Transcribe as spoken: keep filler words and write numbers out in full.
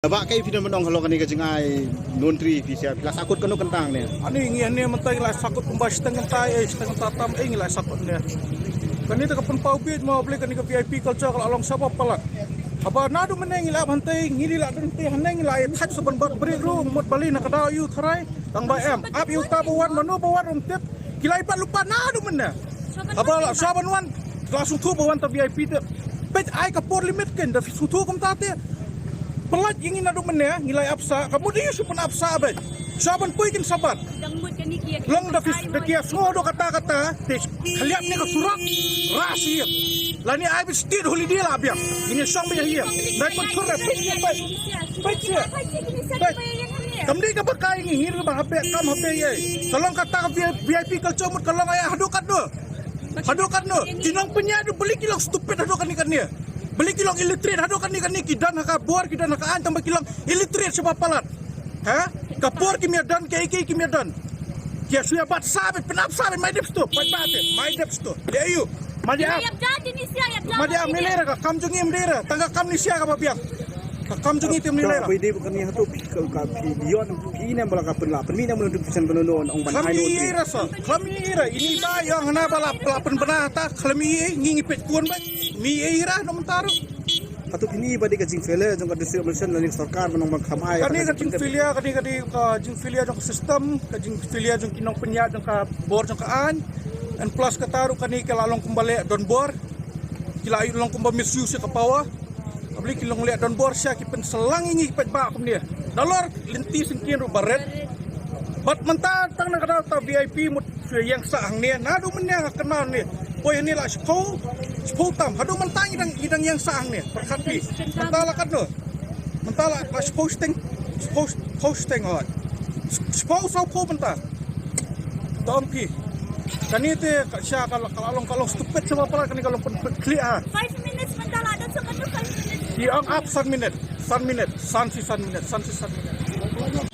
Ba kai phi don ban ong halor kane ka jingai Nontri, phi sha phi la sahkut kano kynta hangne? Ani ngi hangne mynta ngi la sahkut kumba shiteng kynta, eh, shiteng kynta tam, eh, ngi la sahkut hangne. Kane te ka pynpaw beit mo, balei kane ka V I P culture ka la long shaba palat. Haba naduh mynne ngi la ap hangtei, ngi la don hangtei hangne, ngi la ïa thait sa ban bat brik ruh, mut balei na ka daw ïa u tharai. Tang ba em ap ïa uta ba wan, mano ba wan ruh ym tip. Ki la ïa bat lypa naduh mynne. Haba la sha ban wan, la sngewthuh ba wan ta V I P te. Peit, ai ka por limit kein, da sngewthuh kumta te. Pynlait ïa ngi naduh mynne, ngi la ap sah, ka mut ïa shu pynap sah beit. Sha ban poi kin sa bat. Long da phi, da ki ïa sngew haduh katta katta, te khlieh ne ka surok, ras ïa. Lane ai beit state holiday la biang. Ngin ïa shong beit ïa. Dei ban thur, peit sha, peit. Peit sha. Peit. Kam dei kaba kai ngi, ngi ruh ba ha beit, kam ha beit ïa. Ka long kata ka V I P culture mut ka long ïa haduh katno. Haduh katno. Ki nongpynïaid ruh balei ki long stupid haduh katne katne. Balei ki long illiterate haduh katne katne, ki don ha ka bor, ki don ha ka aiñ, tang ba ki long illiterate shaba palat. Ha? Ka por kim ïa don, kaei kaei kim ïa don. Ki ïa shu ïa bat sah beit, pynap sah beit, mai dep shuh, paidbah te, mai dep shuh. Leh aïu? Mada am. Mada am, ne lei re, ka kam jong ngi ym dei re, tang ka kam Malaysia kaba biang. Ka kam jong ngi te ym dei re. Ba dei ba kane hato phi ka, ka phi beyond phi ne ba la ka pynlah, pynmih ne ba la duk phi san kano ong ban ai Nontri. Khlem ïa re sa, khlem ïa re, ini ba ïa hana ba la, la pynbna ta, khlem ïa ngi ngi peit kun ba, mi ïa re na mynta ruh. Hato phin i ba dei ka jingfailure jong ka district administration lane sorkar ban ong ban kham ai. Kane ka jingfailure, kane ka dei ka jingfailure jong ka system, ka jingfailure jong ki nongpynïaid jong ka bor jong ka aiñ. And plus kata ruh kane ka la long kumba leh donbor. Ki la long kumba misuse ka power. Haba ki long leh donbor sha ki pynsalang ïa ngi paidbah kumne. Nalor lynti syngkien ruh ba rit. Bad mynta tang na ka daw ta V I P mut shu ïeng sah hangne, naduh mynne ha kynmaw ne. Poi hangne la shiphew, shiphew tam. Haduh mynta ngi dang, ngi dang ïeng sah hangne. Pyrkhat phi. Mynta la katno? Mynta la, la shiphew shiteng, shiphew, shiphew shiteng hoi. Shiphew saw phew mynta. Dom phi. Kane te ka sha ka la, ka la long, ka long stupid shaba palat kane ka long pynkhlieh ha. Five minutes mynta la don sa katno five minutes. Ki ong ap san minit, san minit, san shi san minit, san shi san minit.